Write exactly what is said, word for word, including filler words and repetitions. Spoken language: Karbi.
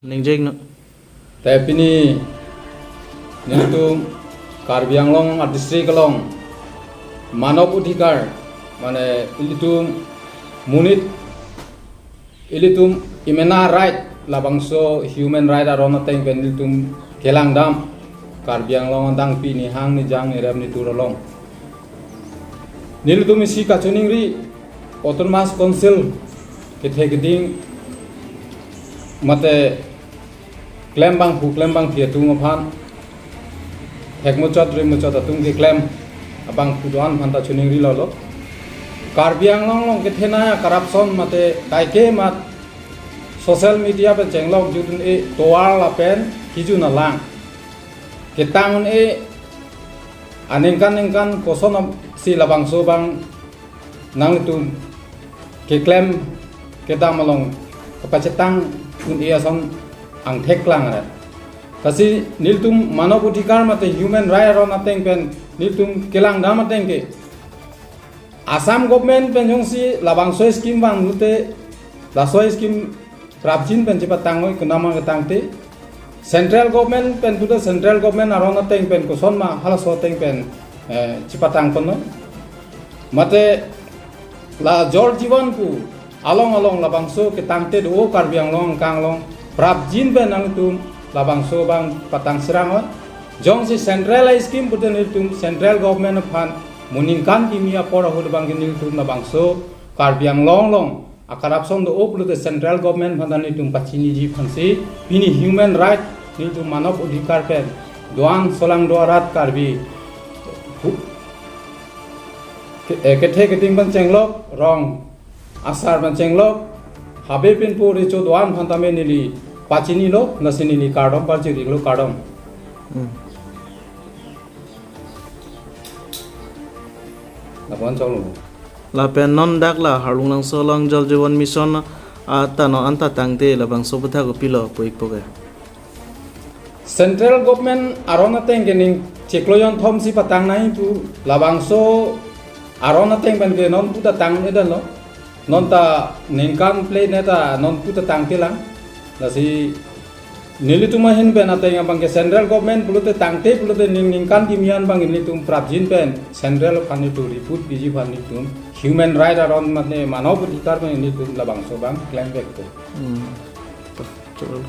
Ningjek no. Te pini nelitum Karbi Anglong a-district along manob adhikar, mane ilitum monit, ilitum imena right, labangso human right aron ateng pen nelitum kelangdam Karbi Anglong adangpi nihang nijang nirem nitur along. Nelitum isi kachiningri Autonomous Council kethe keding mate klem bangphu klem bangphi atum aphan, thekmuchot rimuchot atum keklem abangphu do-an aphan ta chiningrilo lo. Karbi Anglong along kethenei a-corruption mate kaike mat social media pen chenglok jut un-e tovar lapen kejun alang ketang un-e aningkan ningkan kosonsi labangso abang nanglitum keklem kedam along kapachetang un-e ason angthek klang aret. Lasi nelitum manob adhikar mate human right aron ateng pen nelitum kelangdam ateng ke Assam government pen jongsi labangso scheme vang pulote, laso scheme prapjin pen chepatang noi kunama ketangte, central government pen pulote central government aron ateng pen kosonma halaso ateng pen eh, chepatang pon noi. Mate la Jal Jeevan pu along along labangso ketangte do Karbi Anglong angkang along prapjin pen nangtum labangso abang patang serang noi. Jongsi central a-scheme pulote nelitum central government aphan mo ningkan kimi apor ahut abang ke nelitum labangso Karbi Anglong along a-corruption do-o pulote central government aphan ta nelitum pachiniji aphansi pini human right nelitum manob adhikar pen do-an solang do arat Karbi hu-, ke-, eh, kethe keding pen chenglok, rong asar pen chenglok, habe pinpo recho do-an aphan tame neli pachinilo, lasi neli kardom parjirilo, kardom. Hmm. Lapuan choklo. Lapen non dak la Harlung Langso along Jal Jeevan Mission ata non anta tangte labangso aputhak kopilo pu-ikpo ke. Central government aron ateng ke ning chiklo jonthom si patang nai pu labangso aron ateng pen ke non puta tang edan lo. Non ta ningkan plate ne ta non puta tangte lang. Lasi nelitum ahin pen ateng abang ke central government pulote tangte pulote ning ningkan kimi an abang nelitum prapjin pen central aphan nelitum report piji aphan nelitum human right aron mate manob adhikar pen nelitum labangso abang klem vekpo. Hmm. Choklo.